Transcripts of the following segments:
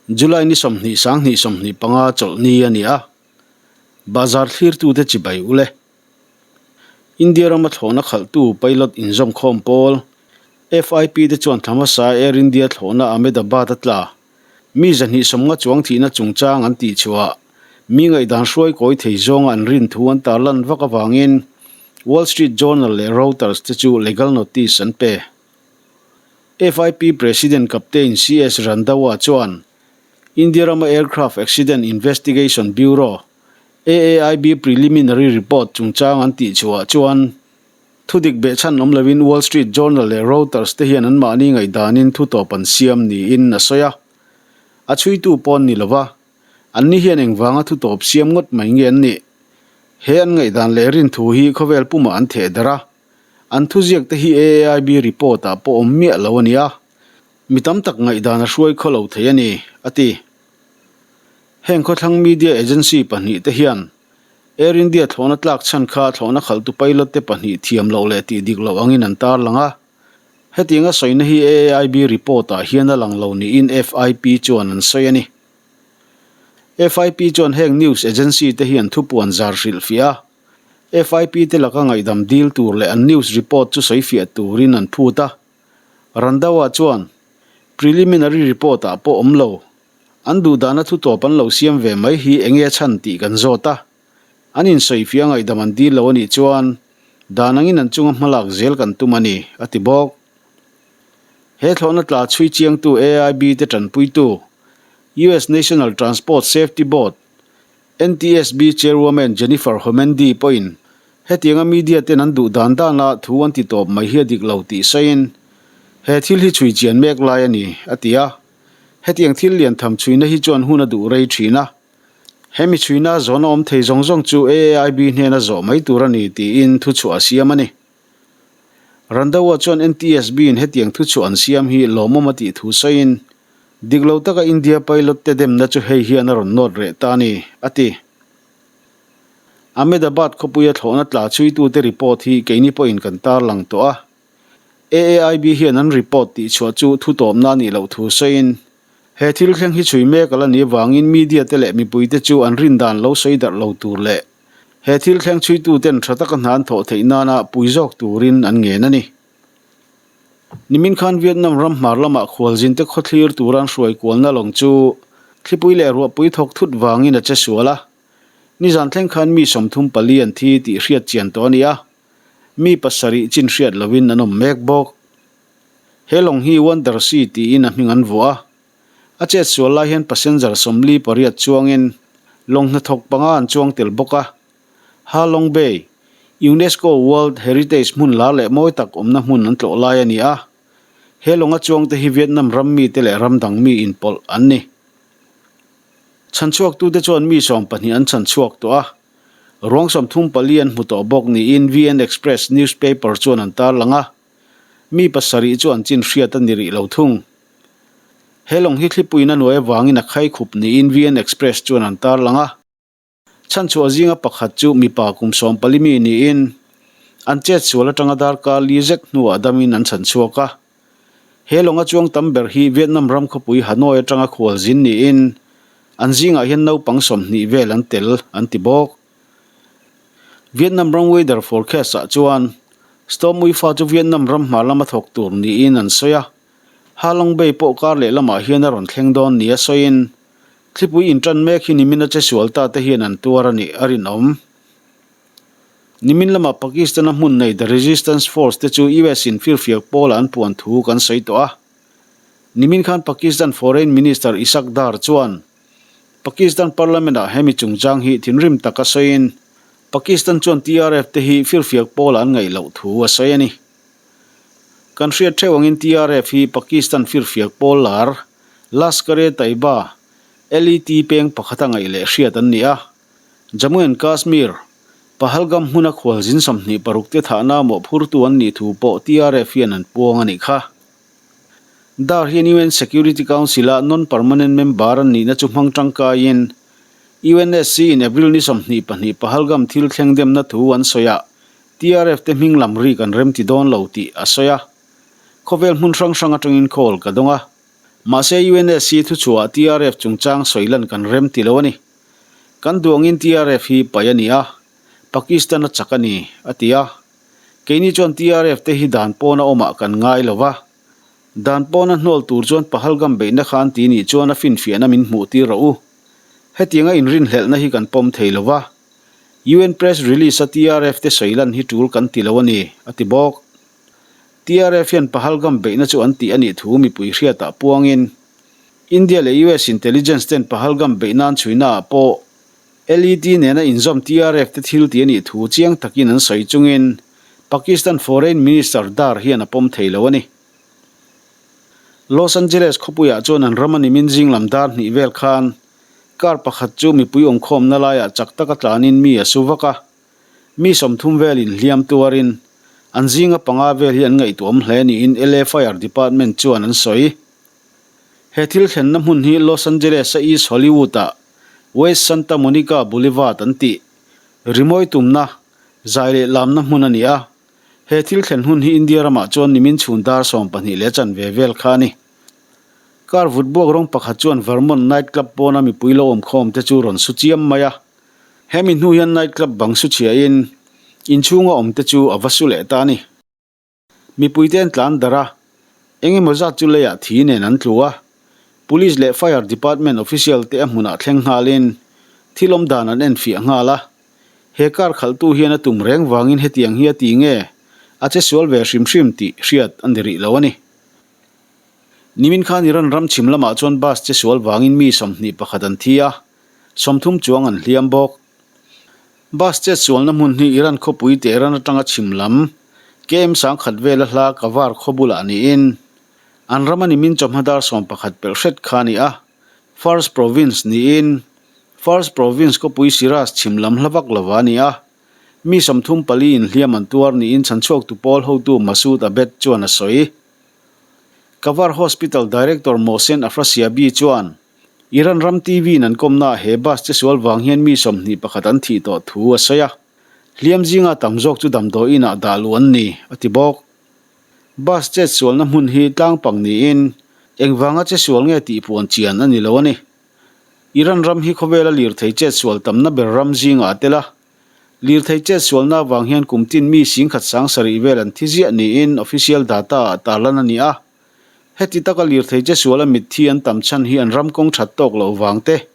July ni 20 sang 2 25 chawlhni a ni a, Bazar thlirtute chibai ule. India rama thlawhna khalhtu pilot inzawmkhawm pawl, FIP te chuan thla hmasa Air India thlawhna Ahmedabad a tla. Mi zahnih sawmnga chuang thihna chungchang an tihchhuah mi ngaihdan hruai kawi thei zawnga an rin thu an tarlan vak avangin Wall Street Journal leh Reuters te chu legal notice an pe. FIP President Captain CS Randhawa chuan India rama Aircraft Accident Investigation Bureau, AAIB, preliminary report chungchang an tihchhuah chuan Thudik behchhan awm loin Wall Street Journal leh Reuters te hian anmahni ngaihdanin thutawp an siam niin a sawi a. A chhuitu pawh an ni lova, anni hian engvanga thutawp siam ngawt mai nge an nih? He an ngaihdan leh rinthu hi khawvel pumah an theh darh a, an thuziak te hi AAIB report ah pawh awm miah lo a ni a, mi tam tak ngaihdan a hruai khaw lo thei a ni, a ti. Heng khawthlang media agency pahnihte hian Air India thlawhna tlak chhan kha thlawhna khalhtu pilot te pahnih thiam loh leh tih dik loh angin an tarlang a. Hetianga sawina hi AAIB report ah hian a lang lo niin FIP chuan an sawi a ni. FIP chuan heng news agency te hi an thupuan zar hrilhfiah a, FIP te laka ngaihdam dil tur leh an news report chu sawifiah turin an phut a. Randhawa chuan preliminary report ah pawh awm lo An duhdahna thu tawp an lo siam ve mai hi enge a chhan tih kan zawt a. An insawifiah ngaihdam an dil lo a nih chuan dan angin an chunga hmalak zel kan tum a ni, a ti bawk. He thlawhna tla chhui chiangtu AIB te tanpuitu US National Transport Safety Board, NTSB, Chairwoman Jennifer Homendy pawhin hetianga media ten an duh dan dana thu an ti tawp mai hi a dik lo tih sawiin he thil hi chhui chian mek lai a ni, a ti a. Hetiang thil lian tham chhuina hi chuan hun a duh rei thin a, hemi chhuina zawhna awm thei zawng zawng chu AAIB hnena zawh mai tur a ni tiin thuchhuah a siam a ni. Randhawa chuan NTSB in hetiang thuchhuah an siam hi lawmawm a tih thu sawiin, Dik lo taka India pilot te demna chu hei hian a rawn nawt reh ta a ni, a ti. Ahmedabad khawpuia thlawhna tla chhuitute report hi keini pawhin kan tarlang tawh a. AAIB hian an report tihchhuah chu thutawpna a nih loh thu sawiin, he thil thleng hi chhui mek a la nih avangin media te leh mipuite chu an rin dan lo sawi darh lo tur leh he thil thleng chhuituten tha taka hna an thawh theih nana pui zawk turin an ngen a ni. Nimin khan Vietnam ram hmar lamah khualzinte khawthlir tura an hruai kualna lawng chu thlipui leh ruahpui thawk thut vangin a che sual a, nizan thleng khan mi 34 an thi tih hriat chian tawh a ni a. Mi pasarih chin hriat lovin an awm mek bawk. He lawng hi Wonder Sea tiin a hming an vuah a. A chet sual lai hian passenger 48 chuangin lawng hnathawk panga an chuang tel bawk a. Ha Long Bay, UNESCO World Heritage hmun lar leh mawi tak awmna hmun an tlawh lai a ni a. He lawnga chuangte hi Vietnam ram mite leh ram dang mi inpawlh an ni. Chhanchhuaktute chuan mi 12 an chhanchhuak tawh a. Ruang 34 an hmu tawh bawk niin VN Express newspaper chuan an tarlang a, mi pasarih chu an chin hriat a ni rih lo thung. He lawng hi thlipuiin a nuai avangin a khai khup niin VN Express chuan an tarlang a. Chhanchhuah zinga pakhat chu mipa kum 14 mi niin an chetsual atanga darkar li zet hnuah damin an chhanchhuak a. He lawnga chuang tam ber hi Vietnam ram khawpui Hanoi atanga khualzin niin an zingah hian naupang 20 vel an tel an ti bawk. Vietnam ram weather forecast ah chuan Storm Uifa chu Vietnam ram hmar lama thawk tur niin an sawi a, Ha Long Bay pawh kar leh lamah hian a rawn thleng dawn nia sawiin thlipui intan mek hi nimin a che sual ta te hian an tuar a nih a rinawm. Nimin lama Pakistan-a hmun nei The Resistance Force te chu US in firfiak pawlah an puan thu kan sawi tawh a. Nimin khan Pakistan Foreign Minister Ishaq Dar chuan Pakistan Parliament-ah hemi chungchang hi thinrim taka sawiin Pakistan chuan TRF te hi firfiak pawlah an ngaih loh thu a sawi a ni. Kan hriat theuh angin TRF hi Pakistan firfiak pawl lar Lashkar-e-Taiba, LET peng pakhata ngaih leh hriat an ni a. Jammu and Kashmir, Pahalgam hmuna khualzin 26 te thahna mawhphurtu an nih thu pawh TRF hian an puang a nih kha. Dar hian UN Security Council-a non-permanent member an nihna chu hmang tangkaiin UNSC in April ni 22 Pahalgam thil thleng demna thu an sawi a, TRF te hming lam rik an remti dawn lo tih a sawi a. Khawvel hmun hrang hrang atangin call ka dawng a. Mahse UNSC thuchhuah TRF chungchang sawi lan kan rem ti lo a ni. Kan duh angin TRF hi paih a ni a, Pakistan a chak a ni, a ti a. Keini chuan TRF te hi dan pawna awmah kan ngai lo va. Dan pawna hnawl tur chuan Pahalgam beihna kha an ti nih chuan a finfiahna min hmuh tir rawh u. Hetianga inrinhlelhna hi kan pawm thei lo va. UN press release a TRF te sawi lan hi tul kan ti lo a ni, a ti bawk. TRF hian Pahalgam beihna chu an tih a nih thu mipui hriatah puangin India leh US intelligence ten Pahalgam beih nan chhuinaah pawh LET nena inzawm TRF te thil tih a nih thu chiang takin an sawi chungin Pakistan Foreign Minister Dar hian a pawm thei lo a ni. Los Angeles khawpuiah chuan an ram a nimin zing lam dar hnih vel khan car pakhat chu mipui awmkhawmna laiah chak taka tlanin mi a su vak a. Mi 30 velin hliam tuarin an zinga panga vel hi an ngaihtuahawm hle niin LA Fire Department chuan an sawi. He thil thlenna hmun hi Los Angeles-a East Hollywood-ah West Santa Monica Boulevard an tih rimawi tumna zai leh lamna hmun a ni a. He thil thlen hun hi India ramah chuan nimin chhun dar 12 leh chanve vel kha a ni. Car vut buak rawng pakhat chuan Vermont night club pawna mipui lo awmkhawm te chu rawn su chiam mai a. Hemi hnu hian night club bang su chhiain inchhunga awm te chu a va su leh ta a ni. Mipuite an tlan darh a, eng emaw zat chu leiah thi nen an tlu a. Police leh Fire Department official te a hmunah thleng nghalin thil awm dan an enfiah nghal a. He car khalhtu hian a tum reng vangin hetiang hi a ti nge a che sual ve hrim hrim tih hriat a ni rih lo a ni. Nimin khan Iran ram chhim lamah chuan bus che sual vangin mi 21 an thi a. 30 chuang an hliam bawk. Bus chet sualna hmun hi Iran khawpui Tehran atanga chhim lam KM 1000 vela hla Kavar khaw bulah niin an ram a nimin chawhma dar 11 pelh hret kha a ni a. Fars Province niin Fars Province khawpui Shiraz chhim lam hla vak lova a ni a. Mi 34 in hliam an tuar niin chhanchhuaktu pawl hotu Masood Abed chuan a sawi. Kavar Hospital Director Mohsen Afrasiabi chuan Iran ram TV in an kawmnaah he bus che sual vang hian mi 21 an thih tawh thu a sawi a. Hliam zinga tam zawk chu damdawi inah dah luh an ni, a ti bawk. Bus chet sualna hmun hi tlangpang niin engvanga che sual nge tih puan chian a ni lo a ni. Iran ram hi khawvela lirthei chet sual tamna ber ram zingah a tel a. Lirthei chet sualna avang hian kum tin mi 10,700 vel an thi ziah niin official data ah tarlan a ni a. Heti taka lirthei che suala mitthi an tam chhan hi an ram kawng that tawk loh vang te,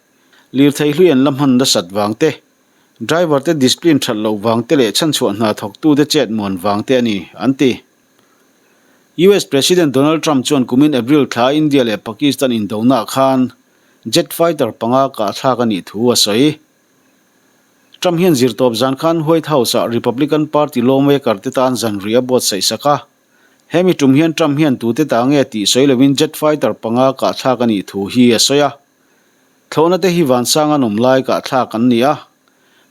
lirthei hlui an la hman nasat vang te, driver te discipline that loh vang te leh chhanchhuah hna thawktute chet muan vang te a ni, an ti. US President Donald Trump chuan kumin April thla India leh Pakistan indonaah khan jet fighter panga kahthlak a nih thu a sawi. Trump hian zirtawp zan khan White House-ah Republican Party lawmaker te tan zanriah a buatsaih sak a. Hemi tum hian Trump hian tute ta nge tih sawi lovin jet fighter panga kahthlak a nih thu hi a sawi a. Thlawhna te hi vansang an awm lai kahthlak an ni a,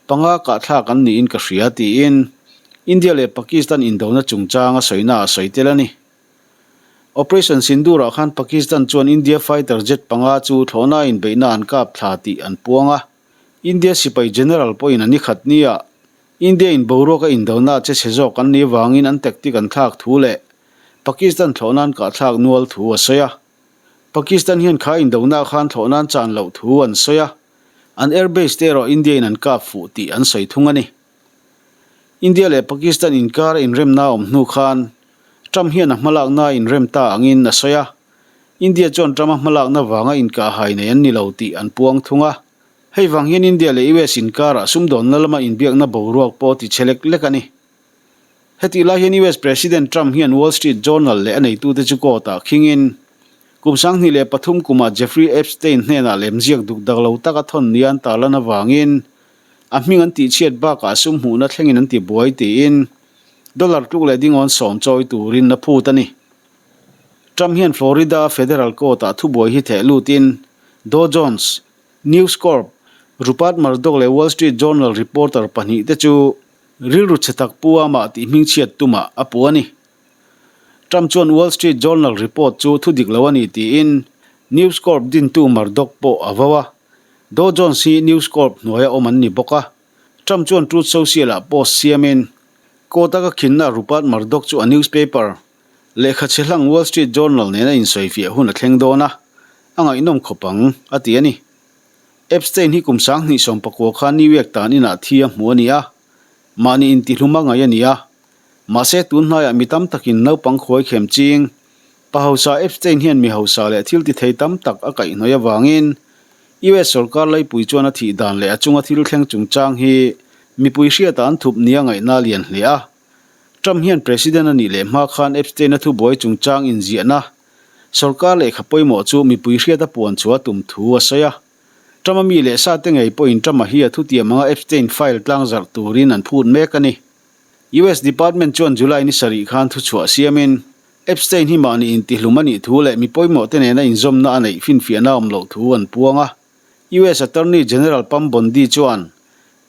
panga kahthlak an niin ka hria tiin India leh Pakistan indona chungchang a sawina a sawi tel a ni. Operation Sindoor-ah khan Pakistan chuan India fighter jet panga chu thlawhna inbeihna an kap thla tih an puang a. India sipai general pawhin a ni khat nia India in boruak a indona che chhe zawk an nih avangin an tactic an thlak thu leh Pakistan thlawh nan kahthlak nual thu a sawi a. Pakistan hian kha indona khan thlawh nan chan loh thu an sawi a, an airbase te erawh India in an kap fuh tih an sawi thung a ni. India leh Pakistan inkar a inremna awm hnu khan Trump hian a hmalakna a inrem ta angin a sawi a, India chuan Trump a hmalakna vanga inkahhai nei an ni lo tih an puang thung a. Hei vang hian India leh US inkarah sumdawnna lama inbiakna boruak pawh ti chhe lek lek a ni. Hetih lai hian US President Trump hian Wall Street Journal leh a neitute chu court-ah khingin kum 2003 kumah Jeffrey Epstein hnenah lemziak duk dak lo taka thawn nia an tarlan avangin a hming an tihchhiat bakah sum hmuhna thlengin an tibuai tiin dollar tluk leh dingawn sawm chawi turin a phut a ni. Trump hian Florida Federal Court-ah thubuai hi theh lutin Dow Jones, News Corp, Rupert Murdoch leh Wall Street Journal reporter pahnih te chu rilru chhe tak pu amah tih hmingchhiat tumah a puh a ni. Trump chuan Wall Street Journal report chu thu dik lo a ni tiin News Corp dintu Murdoch pawh a vo a. Dow Jones hi News Corp hnuaia awm an ni bawk a. Trump chuan Truth Social-ah post siamin, Court-a ka khinna Rupert Murdoch chu a newspaper, lehkha chhe hlang Wall Street Journal nena insawifiah hun a thleng dawn a. A ngaihnawm khawp ang, a ti a ni. Epstein hi kum 2019 khan New York tan inah thi a hmu a ni a, mahni intihlum a ngaih a ni a. Mahse tun hnaiah mi tam takin naupang khuai khem ching, pa hausa Epstein hian mi hausa leh thil ti thei tam tak a kaihhnawih avangin US sorkar laipui chuan a thih dan leh a chunga thil thleng chungchang hi mipui hriatah an thup nia ngaihna a lian hle a. Trump hian President a nih leh hma khan Epstein-a thubuai chungchang inziahna sorkar lehkha pawimawh chu mipui hriata puan chhuah a tum thu a sawi a. Trump-a mi leh sate ngei pawhin Trump-a hi a thutiam anga Epstein file tlangzarh turin an phut mek a ni. US Department chuan July ni sarih khan thuchhuah siamin Epstein hi mahni intihlum a nih thu leh mi pawimawh te nena inzawmna a neih finfiahna a awm loh thu an puang a. US Attorney General Pam Bondi chuan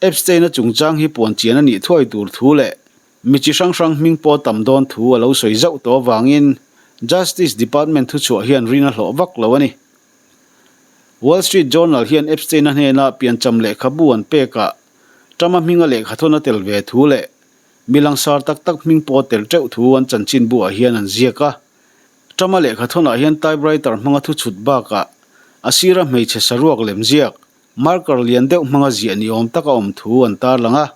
Epstein-a chungchang hi puan chian a nih thuai tur thu leh mi chi hrang hrang hming pawh tam dawn thu a lo sawi zauh tawh avangin Justice Department thuchhuah hian rin a hlawh vak lo a ni. Wall Street Journal hian Epstein-a hnena piancham lehkhabu an pekah Trump-a hminga lehkhathawn a tel ve thu leh mi langsar tak tak hming pawh a tel teuh thu an chanchinbuah hian an ziak a. Trump-a lehkhathawnah hian typewriter hmanga thu chhut bakah a sira hmeichhe saruak lem ziak, marker lian deuh hmanga ziah ni awm taka awm thu an tarlang a.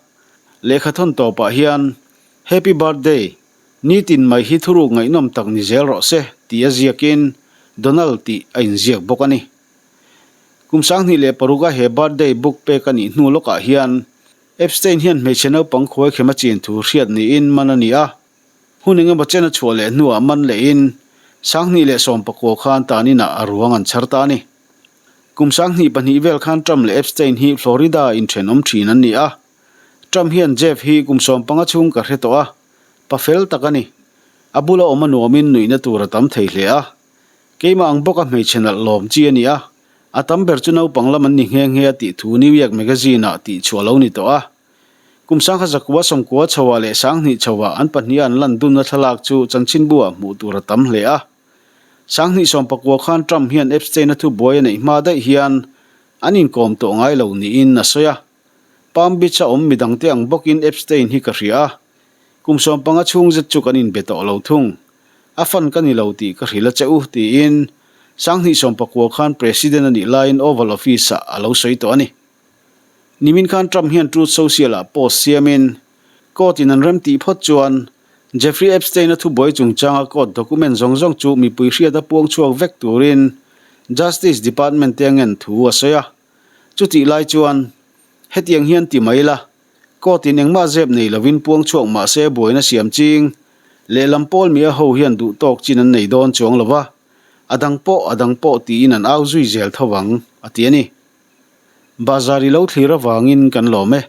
Lehkhathawn tawpah hian, Happy Birthday! Nitin mai hi thuruk ngaihnawm tak ni zel rawh se, tih a ziakin Donald tih a inziak bawk a ni. Kum 2006 a he birthday book pek a nih hnu lawkah hian Epstein hian hmeichhe naupang khuaikhem a chin thu hriat niin man a ni a. Hun engemaw chen a chhuah leh hnuah man lehin 2019 khan tan inah a ruang an chhar ta a ni. Kum 2002 vel khan Trump leh Epstein hi Florida-a inthenawm thin an ni a. Trump hian Jeff hi kum 15 chhung ka hre tawh a, pa fel tak a ni. A bula awm a nuamin nuihna tur a tam thei hle a. Keimah ang bawka hmeichhe nalh lawm chi a ni a, a tam ber chu naupang lam an ni nghe nghe a tih thu New York Magazine-ah tih chhuah lo ni tawh a. Kum 1990 chhoah leh 2000 chhoah an pahniha an lan dunna thlalak chu chanchinbu-ah hmuh tur a tam hle a. 2019 khan Trump hian Epstein-a thubuai a neih hma daih hian an inkawm tawh ngai lo niin a sawi a. Palm Beach-a awm midangte ang bawkin Epstein hi ka hria a, kum 15 chhung zet chu kan inbe tawh lo thung. A fan ka ni lo tih ka hrilh a che u, tiin 2019 khan President a nih laiin Oval Office-ah a lo sawi tawh a ni. Nimin khan Trump hian Truth Social-ah post siamin, Court-in an rem tih phawt chuan Jeffrey Epstein-a thubuai chungchanga court document zawng zawng chu mipui hriata puang chhuak vek turin Justice Department-te a ngen thu a sawi a. Chutih lai chuan, hetiang hian ti mai la, Court-in engmah zep nei lovin puang chhuak mah se buaina siam ching, lehlam pawl mi a ho hian duh tawk chin an nei dawn chuang lo va, a dang pawh a dang pawh tiin an au zui zel tho ang, a ti a ni. Bazar i lo thlir avangin kan lawm e.